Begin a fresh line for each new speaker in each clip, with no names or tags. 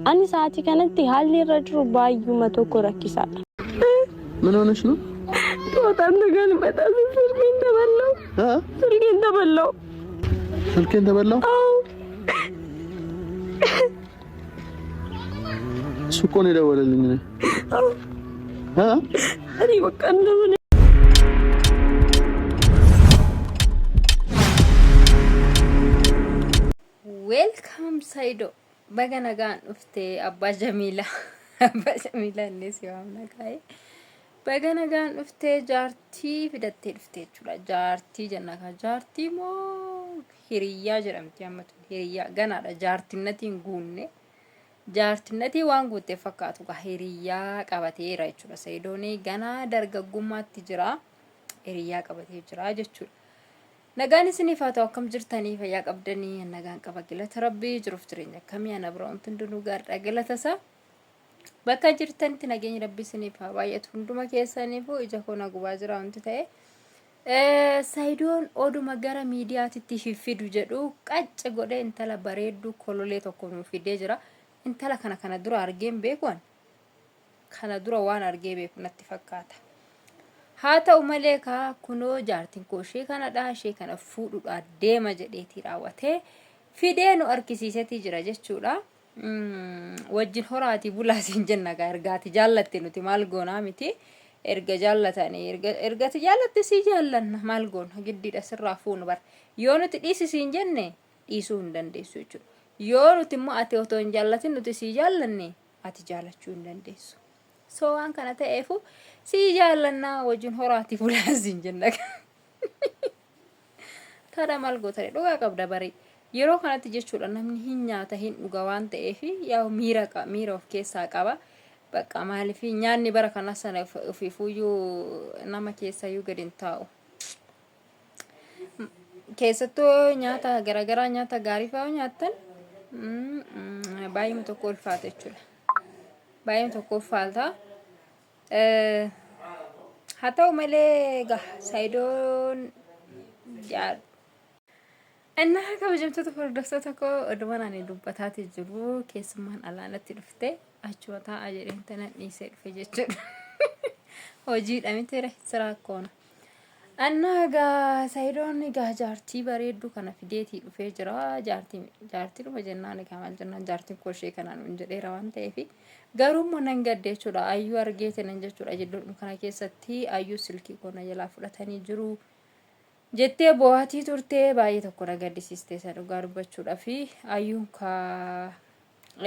Ani sa'aatii kanatti haalli irra jiru baay'uma tokko rakkisaadha.
ምን ሆነሽ ነው?
በጣም ተገልበጣ። ስልኬን ተበላው። ስልኬን ተበላው።
ስልኬን ተበላው?
አዎ።
እሱ እኮ ነው የደወለልኝ።
እኔ በቃ እንደምን
Welcome Saido. Baga nagaan dhufte Abbaa Jamiilaa. Abbaa Jamiilaa inni si waamna kaa'e. Baga nagaan dhuftee jaartii fidattee dhufte jechuudha. Jaartii jenna kaa jaartii moo hiriyyaa jedhamti amma tun hiriyyaa ganaadha jaartinnatiin guunne. Jaartinnatii waan guuttee fakkaatu kaa hiriyyaa qabateera jechuudha. Sayidoon ganaa dargaggummaatti jira. Hiriyyaa qabatee jira jechuudha. Nagaan isiniif haa ta'u akkam jirtanii fayyaa qabdanii nagaan qaba galata rabbii jiruuf jireenya akkamii ana bira wanti hundinuu gaariidha galata isaa. Bakka jirtanitti nageenyi rabbii isiniif haa baay'atu hunduma keessaniifuu ija koo na gubaa jira wanti ta'e. Sayidoon oduma gara miidiyaatitti fiffidu jedhu qacce godhee intala bareedduu kololee tokko nuuf fidee jira. Intala kana kana dura argeen beeku ani. Kana dura waan argee beeku natti fakkaata. Haa ta'u malee kaa kunoo jaartiin koo ishee kanadha ishee kana fuudhuudhaa deema jedheetii raawwatee fidee nu argisiisetii jira jechuudha. Wajjin horaatii bulaa siin jenna gaa ergaati jaallatte nuti maal goonaa miti. Erga jaallatanii erga ergati jaallatte sii jaallanna maal goona giddiidha sirraa fuunu bara. Yoo nuti dhiisi siin jenne dhiisuu hin dandeessu jechuudha. Yoo nuti immoo ati otoo hin jaallatin nuti sii jaallanne ati jaalachuu hin dandeessu. So waan kana ta'eefu sii jaallannaa wajjin horaatii bulaa siin jenna. Tadha maal gootare dhugaa qabda barii. Yeroo kanatti jechuudha namni hin nyaata hin dhuga waan ta'eef yaa miira miira of keessaa qaba. Bakka maaliif nyaanni bara kana sana ofiifuyyuu nama keessayyuu gadi hin taa'u. Keessattuu nyaata garaagaraa nyaata gaarii fa'aa nyaattan baay'ee tokko ulfaata jechuudha. Baay'ee tokko ulfaata. Haa ta'u malee egaa Saayidoon Innaa kabajamtoota hordoftoota koo odumaan ani dubbataati jiru keessummaan alaanatti dhufte achuma taa'aa jedheen tana dhiisee dhufe jechuudha. Hojiidha miti siraa koona. Annaa egaa Sayidoon egaa jaartii bareedduu kana fideetii dhufee jira. Jaartii jaartii dhuma jennaan egaa maal jennaan jaartiin koo ishee kanaan hin jedheera waan ta'eef. Garuu immoo nan gadde jechuudha. Ayyuu argeete nan jechuudha jidduudhuma kana keessatti ayyuu silkii koo na jalaa fudhatanii jiru. Jettee bo'aatii turte baay'ee tokko na gaddisiiste isa dhugaa dubbachuudhaaf ayyuun ka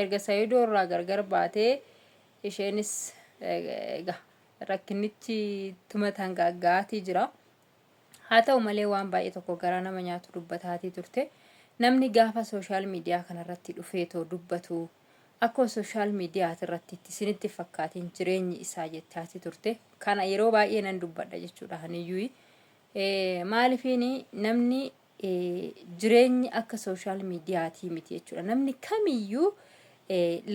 erga Sayidoo irraa gargar baatee isheenis egaa rakkinnichi ittuma tangaagga'aatii jira. Haa ta'u malee waan baay'ee tokko garaa nama nyaatu dubbataatii turte. Namni gaafa sooshaal miidiyaa kanarratti dhufeetoo dubbatu akkuma sooshaal miidiyaa irratti itti isinitti fakkaatiin jireenyi isaa jettaatii turte. Kana yeroo baay'ee nan dubbadha jechuudha haniyyuu. Maalifiin namni jireenyi akka sooshaal miidiyaatii miti jechuudha. Namni kamiyyuu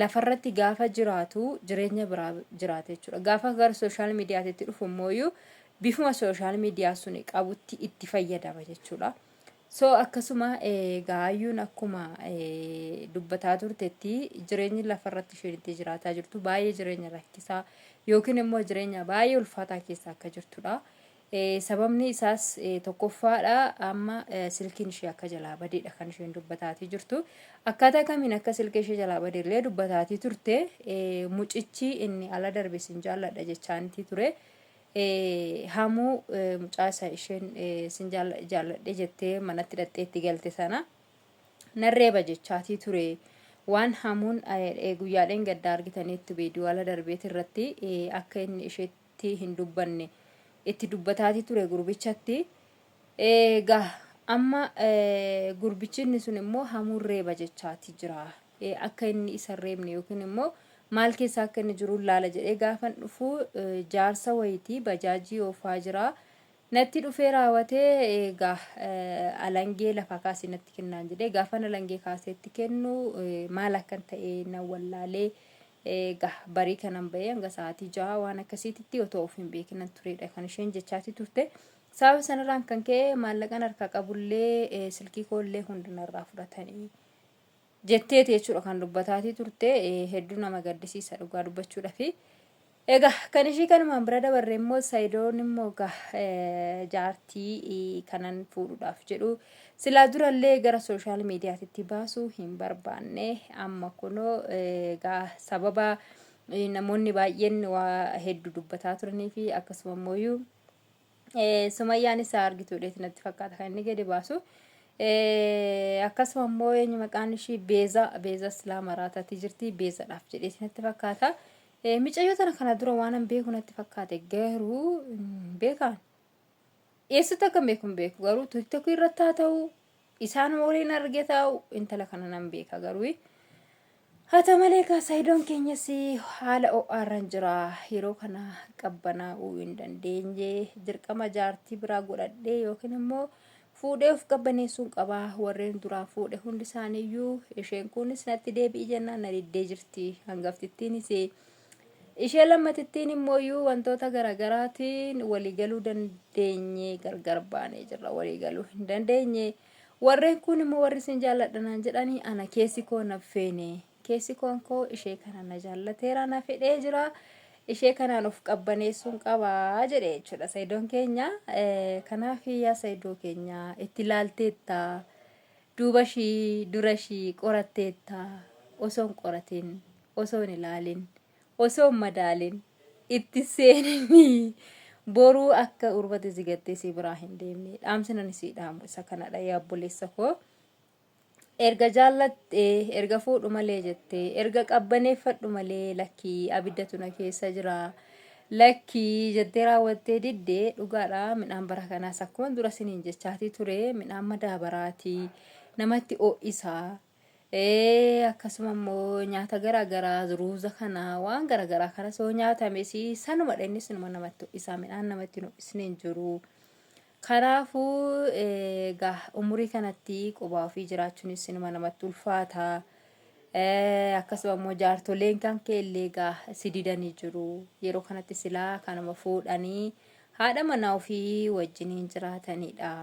lafarratti gaafa jiraatu jireenya biraa jiraata jechuudha. Gaafa gara sooshaal miidiyaatitti dhufu immoo bifuma sooshaal miidiyaa sun qabutti itti fayyadama jechuudha. So akkasuma gaayyuun akkuma dubbataa turtetti jireenyi lafarratti isheen itti jiraataa jirtu baay'ee jireenya rakkisaa yookiin immoo jireenya baay'ee ulfaataa keessa akka jirtudha. Sababni isaas tokkoffaadha amma silkiin ishee akka jalaa badeedha kan isheen dubbataatii jirtu. Akkaataa kamiin akka silkii ishee jalaa bade illee dubbataatii turte. Mucichi inni ala darbe sin jaalladha jechaanitii ture. Hamuu mucaa isa isheen sin jaalladhe jettee manatti dhaqxee itti galte sana narreeba jechaatii ture. Waan hamuun guyyaadheen gaddaa argitaniittu viidiyoo ala darbeet irratti akka inni isheetti itti hin dubbanne itti dubbataatii ture gurbichatti. Egaa amma gurbichi inni sun immoo hamuun reeba jechaatii jira. Akka inni isa hin reebne yookiin immoo maal keessa akka inni jiru laala jedhee gaafan dhufu jaarsa wayitii bajaajii oofaa jira. Natti dhufee raawwatee egaa alangee lafaa kaasee natti kennaan jedhee gaafan alangee kaasee itti kennu maal akkan ta'e nan wallaalee egaa barii kanan ba'ee hanga sa'aatii 6 waan akkasiititti otoo of hin beekinan turedha kan isheen jechaatii turte. Sababa sanarraan kan ka'e maallaqan harkaa qabullee silkii koollee hunda narraa fudhatanii. Jetteeti jechuudha kan dubbataatii turte hedduu nama gaddisiisa dhugaa dubbachuudhafi. Egaa kan ishii kanumaan bira dabarre immoo Sayidoon immoo egaa jaartii kanan fuudhuudhaaf jedhu silaa durallee gara sooshaal miidiyaatitti baasuu hin barbaanne amma kunoo egaa sababa namoonni baay'een waa hedduu dubbataa turanii fi akkasuma immoo Sumayyaan isaa argituudheeti natti fakkaata kan inni gadi baasu. Akkasuma immoo eenyu maqaan ishii Beeza Beeza silaa maraataatii jirti Beezadhaaf jedheeti natti fakkaata. Micayyoo tana kana dura waan an beeku natti fakkaate garuu beekaan. Eessatti akka beeku hin beeku garuu TikTok irratti haa ta'u isaan waliin arge taa'u intala kana nan beeka garuu. Haa ta'u malee egaa Saayidoon keenyas haala ho'aarran jira. Yeroo kana qabbanaa'uu hin dandeenye. Dirqama jaartii biraa godhadhee yookiin immoo fuudhee of qabbaneessuun qaba. Warreen duraan fuudhe hundi isaaniiyyuu isheen kunis natti deebi'i jennaan na diddee jirti. Hangaftittiinis ishee lammatittiin immooyyuu wantoota garaagaraatiin waliigaluu dandeenye gargar baanee jirra. Waliigaluu hin dandeenye. Warreen kuun immoo warri isin jaalladha naan jedhanii ana keessi koo na feene. Keessi koon koo ishee kana na jaallateera na fedhee jira. Ishee kanaan of qabbaneessuun qaba jedhe jechuudha Sayidoon keenya. Kanaaf yaa Sayidoo keenya itti laalteetta. Duuba ishii dura ishii qoratteetta. Osoo hin qoratin osoo hin ilaalin osoo hin madaalin itti seeninii boruu akka urbati si gattee si biraa hin deemne dhaamsi nani sii dhaamu isa kanadha yaa obboleessa koo. Erga jaallattee erga fuudhu malee jettee erga qabbaneeffadhu malee lakkii abiddatu na keessa jira lakkii jettee raawwattee diddee dhugaadha midhaan bara kanaas akkuma dura siniin jechaatii ture midhaan madaabaraatii namatti ho'isaa Akkasuma immoo nyaata garaa garaa ruuza kana waan garaa garaa kana soo nyaatames sanumadha inni sinuma namatti ho'isaa midhaan namatti hin ho'isne hin jiru. Kanaafuu egaa umurii kanatti qobaa ofii jiraachuunis sinuma namatti ulfaata. Akkasuma immoo jaartoleen kan kee illee egaa si didanii jiru. Yeroo kanatti silaa kanuma fuudhanii haadha manaa ofii wajjiniin jiraatanidha.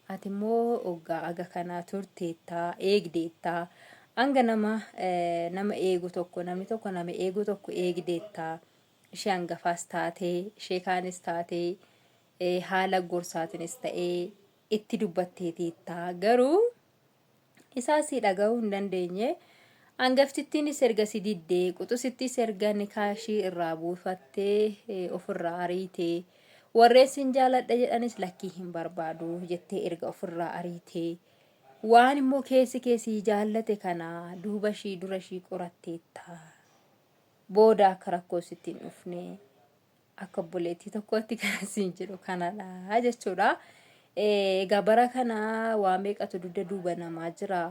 Ati immoo oggaa aga kanaa turteetta, eegdeetta. Hanga nama nama eegu tokko, namni tokko nama eegu tokko eegdeetta. Ishee hangafaas taatee, ishee kaanis taatee, haala gorsaatiinis ta'ee itti dubbatteetiitta. Garuu isaa sii dhaga'uu hin dandeenye. Hangaftittiinis erga si diddee, quxusittiis erga nikaa ishii irraa buufattee ofirraa ariitee, warreen sin jaaladha jedhanis lakkii hin barbaadu jettee erga ofirraa ariitee, waan immoo keessi kee sii jaallate kana duuba ishii dura ishii qoratteetta. Booda akka rakkoo sitti hin dhufne. akka obboleettii tokkootti kan siin jedhu kanadha jechuudha. Egaa bara kana waa meeqatu dugda duuba namaa jira.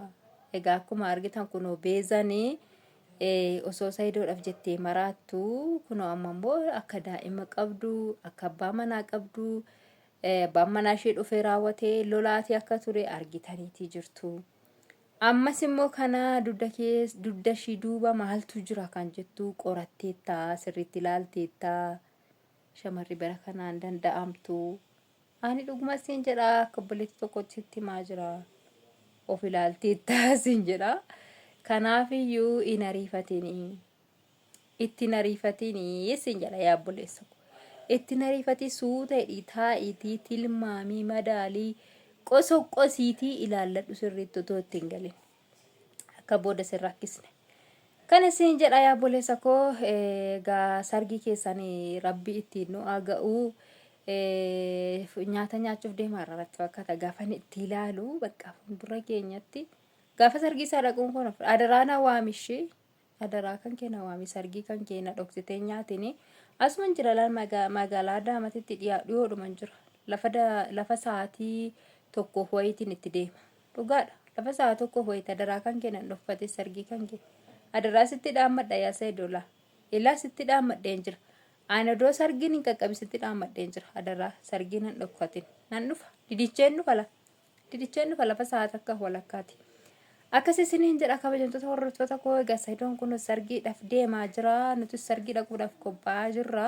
Egaa akkuma argitan kunoo beezanii osoo sayidoodhaaf jettee maraattu kunoo amma immoo akka daa'ima qabdu akka abbaa manaa qabdu abbaan manaa ishee dhufee raawwatee lolaatii akka ture argitaniitii jirtu. Ammas immoo kana dugda kee dugda ishii duuba maaltu jira kan jettu qoratteetta sirriitti ilaalteetta shamarri bara kanaan danda'amtu. Ani dhuguma siin jedha akka obboleettii tokkotti sitti himaa jira. Of ilaalteetta siin jedha. Kanaafiyyuu hin ariifatinii. Itti hin ariifatinii siin jedha yaa obboleessa koo. Itti hin ariifatii suuta jedhii taa'iitii tilmaamii madaalii qosoqqosiitii ilaalladhu sirriitti otoo itti hin galin. Akka booda sin rakkisne. Kana siin jedha yaa obboleessa koo egaa sargii keessan rabbi ittiin nu haa ga'u. Nyaata nyaachuuf deemaa irra natti fakkaata gaafa inni itti ilaalu bakka fuuldura keenyatti gaafa sargii isaa dhaquun kun adaraa na waamishii. Adaraa kan kee na waami sargii kan kee na dhoksitee nyaatini. Asuman jira laal magaalaa Adaamatitti dhiyoodhuman jira. Lafa lafa sa'aatii tokkoof wayiitiin itti deema. Dhugaadha. Lafa sa'a tokkoof wayiiti adaraa kan kee nan dhokfate sargii kan kee. Adaraa sitti dhaammadha yaa Saidoo laa. Ilaa sitti dhaammadheen jira. Ani odoo sargiin hin qaqqabi sitti dhaammadheen jira. Adaraa sargii nan dhokfatin. Nan dhufa. Didicheen dhufa laa. Didicheen dhufa lafa sa'a takka walakkaati. Akkas isiniin jedha kabajamtoota hordoftoota koo egaa Sa'idoon kun sargiidhaaf deemaa jira. Nutis sargii dhaquudhaaf qophaa'aa jirra.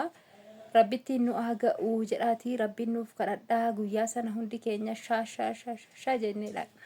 Rabbittiin nu haa ga'u jedhaatii rabbiin nuuf kadhadhaa guyyaa sana hundi keenya shaa shaa shaa shaa jennee dhaqna.